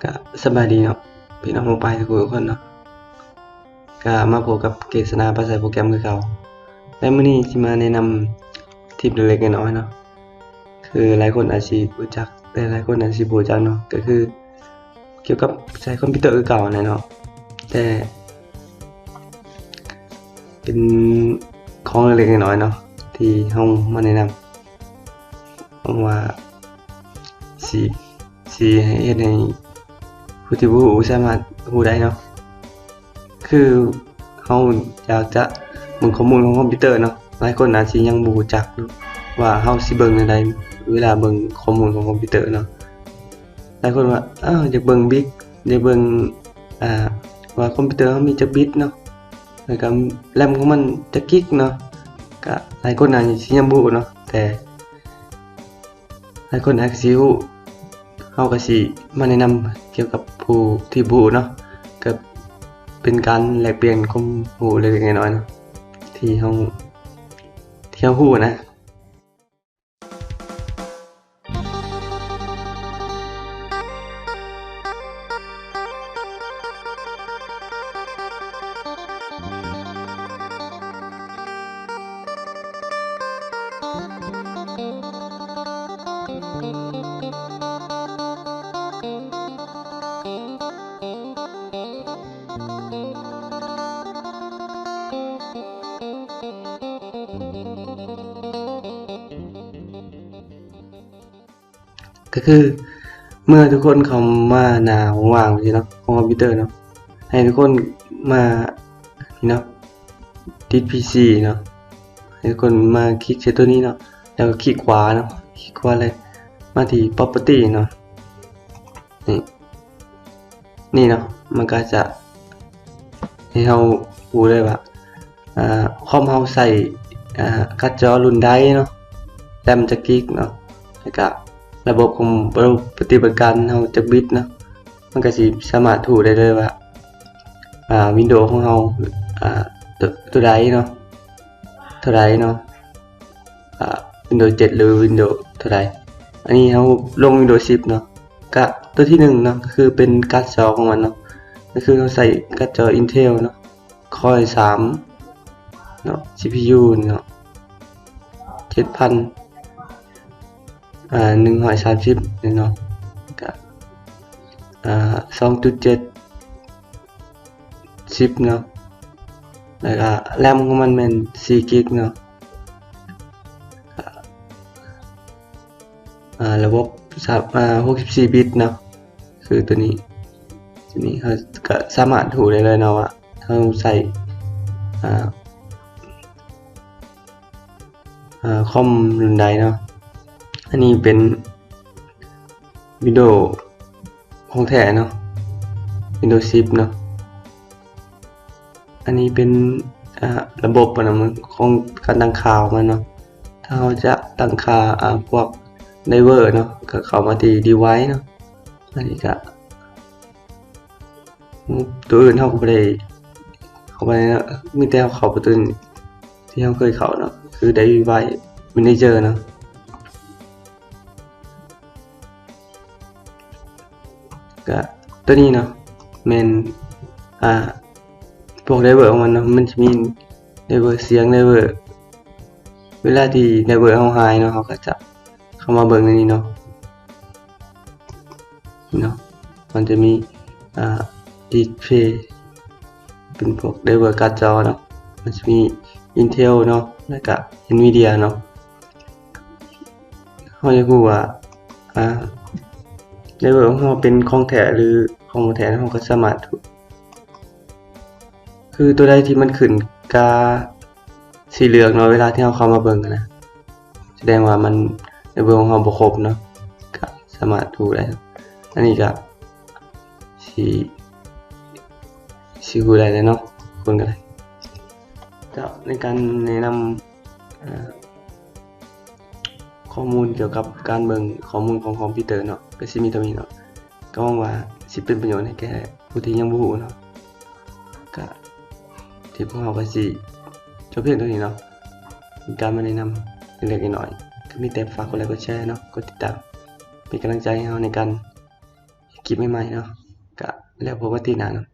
ກະສະບາຍດີເນາະ ພີ່ນ້ອງຜູ້ຟັງທຸກຄົນເນາະ ກະມາພົບກັບເກດສະໜາພາສາໂປຣແກຣມຄືເກົ່າ ແລະ ມື້ນີ້ຊິມາແນະນຳທິບເລັກໆນ້ອຍໆເນາະ ຄືຫຼາຍຄົນອາດຊິຮູ້ຈັກ ແຕ່ຫຼາຍຄົນອາດຊິບໍ່ຮູ້ຈັກເນາະ ກະຄືກ່ຽວກັບໃຊ້ຄອມພິວເຕີຄືເກົ່າຫັ້ນແຫຼະເນາະ ແຕ່ ເປັນຂອງເລັກໆນ້ອຍໆເນາະ ທີ່ເຮົາມາແນະນຳ ຫວັງວ່າຊິ ຊິເຮັດໃຫ້ຜູ້ທີ່ບໍ່ຮູ້ສາມາດຮູ້ໄດ້ເນາະ ຄືເຮົາຢາກຈະເບິ່ງຂໍ້ມູນຂອງຄອມພິວເຕີເນາະ ຫຼາຍຄົນອາດຊິຍັງບໍ່ຮູ້ຈັກເນາະ ວ່າເຮົາຊິເບິ່ງແນວໃດ ເວລາເບິ່ງຂໍ້ມູນຂອງຄອມພິວເຕີເນາະ ຫຼາຍຄົນວ່າ ອ້າວ ຢາກເບິ່ງບິດ ຢາກເບິ່ງ ອ່າ ວ່າຄອມພິວເຕີເຮົາມີຈັກບິດເນາະ ແລ້ວກະແຣມຂອງມັນຈັກກິກເນາະ ກະຫຼາຍຄົນອາດຊິຍັງບໍ່ຮູ້ເນາະ ແຕ່ຫຼາຍຄົນອາດຊິຮູ້ ເຮົາກະຊິມາແນະນຳກ່ຽວກັບຜູ້ທີ່ບໍ່ຮູ້ເນາະ ກະເປັນການແລກປ່ຽນຄວາມຮູ້ເລັກໆນ້ອຍໆເນາະ ທີ່ເຮົາ ທີ່ເຮົາຮູ້ນະ. ກໍຄືເມື່ອທຸກຄົນເຂົ້າມາໜ້າຫ້ອງວ່າງຊີ້ເນາະ ຂອງຄອມພິວເຕີເນາະ ໃຫ້ທຸກຄົນມານີ້ເນາະ ດິດພີຊີເນາະ ໃຫ້ທຸກຄົນມາຄລິກໃສ່ໂຕນີ້ເນາະ ແລ້ວກໍຄລິກຂວາເນາະ ຄລິກຂວາແລ້ວມາທີ່ພຣັອບເພີຕີ້ເນາະ ນີ້ ນີ້ເນາະ ມັນກໍຈະໃຫ້ເຮົາຮູ້ໄດ້ວ່າ ອ່າ ຄອມເຮົາໃຊ້ ອ່າ ກາດຈໍລຸ້ນໃດເນາະ ແຣມຈັກກິກເນາະ ແລ້ວກະລະບົບຂອງ ລະບົບປະຕິບັດການເຮົາຈັກບິດເນາະ ມັນກະຊິສາມາດຮູ້ໄດ້ເລີຍວ່າ ອ່າ ວິນໂດຂອງເຮົາ ອ່າ ໂຕ ໂຕໃດເນາະ ເທົ່າໃດເນາະ ອ່າ ວິນໂດເຈັດ ຫຼື ວິນໂດເທົ່າໃດ. ອັນນີ້ເຮົາລົງວິນໂດສິບເນາະ ກະໂຕທີໜຶ່ງເນາະ ກໍຄືເປັນກາດຈໍຂອງມັນເນາະ ກໍຄືເຮົາໃຊ້ກາດຈໍອິນເທວເນາະ ຄອຍສາມເນາະ ຊີພີຢູເນາະ ເຈັດພັນ ອ່າ ໜຶ່ງຮ້ອຍສາມສິບນີ້ເນາະ ກະ ອ່າ ສອງຈຸດເຈັດ ສິບເນາະ ແລ້ວກະແຣມຂອງມັນແມ່ນສີ່ກິກເນາະ ກະ ອ່າ ລະບົບສາມ ອ່າ ຫົກສິບສີ່ບິດເນາະ ຄືໂຕນີ້ ໂຕນີ້ເຮົາກະສາມາດຮູ້ໄດ້ເລີຍເນາະວ່າເຮົາໃຊ້ ອ່າ ອ່າ ຄອມລຸ້ນໃດເນາະ. ອັນນີ້ເປັນວິນໂດຂອງແທ້ເນາະ ວິນໂດສິບເນາະ. ອັນນີ້ເປັນ ອ່າ ລະບົບອັນນັ້ນຂອງການຕັ້ງຄ່າຂອງມັນເນາະ. ຖ້າເຮົາຈະຕັ້ງຄ່າ ອ່າ ພວກໄດເວີເນາະ ກໍເຂົ້າມາທີ່ດີໄວເນາະ. ອັນນີ້ກໍ ຕົວອື່ນເຮົາກໍບໍ່ໄດ້ເຂົ້າໄປເນາະ ມີແຕ່ເຮົາເຂົ້າໄປຕົວທີ່ເຮົາເຄີຍເຂົ້າເນາະ ຄືໄດໄວແມເນເຈີເນາະ. ກະຕົວນີ້ເນາະ ແມ່ນ ອ່າ ພວກໄດເວີຂອງມັນເນາະ ມັນຈະມີໄດເວີສຽງ ໄດເວີ ເວລາທີ່ໄດເວີເຮົາຫາຍເນາະ ເຮົາກໍຈະເຂົ້າມາເບິ່ງໃນນີ້ເນາະ ເນາະ ມັນຈະມີ ອ່າ ດິສເພລ ເປັນພວກໄດເວີກາດຈໍເນາະ ມັນຈະມີອິນເທວເນາະ ແລ້ວກະເອັນວີເດຍເນາະ. ເຮົາຢາກຮູ້ວ່າ ອ່າ ໄດເວີຂອງເຮົາເປັນຂອງແທ້ ຫຼື ຂອງບໍ່ແທ້ ເຮົາກໍສາມາດ ຄືຕົວໃດທີ່ມັນຂຶ້ນກາສີເຫຼືອງເນາະ ເວລາທີ່ເຮົາເຂົ້າມາເບິ່ງຫັ້ນນະ ສະແດງວ່າມັນ ໄດເວີຂອງເຮົາບໍ່ຄົບເນາະ ກໍສາມາດຮູ້ໄດ້. ອັນນີ້ກໍຊິ ຊິຮູ້ໄດ້ແລ້ວເນາະ ຄົນກໍໄດ້. ເຈົ້າ ໃນການແນະນຳ ເອີ ຂໍ້ມູນກ່ຽວກັບການເບິ່ງຂໍ້ມູນຂອງຄອມພິວເຕີເນາະ ກໍຊິມີເທົ່ານີ້ເນາະ. ກໍຫວັງວ່າຊິເປັນປະໂຫຍດໃຫ້ແກ່ຜູ້ທີ່ຍັງບໍ່ຮູ້ເນາະ. ກະ ທີ່ພວກເຮົາກໍຊິຈົບພຽງເທົ່ານີ້ເນາະ ເປັນການມາແນະນຳເລັກໆນ້ອຍໆ. ກໍມີແຕ່ຝາກກົດໄລກົດແຊເນາະ ກົດຕິດຕາມ ເປັນກຳລັງໃຈໃຫ້ເຮົາໃນການ ຄລິບໃໝ່ໆເນາະ ກະແລ້ວພົບກັນທີໜ້າເນາະ.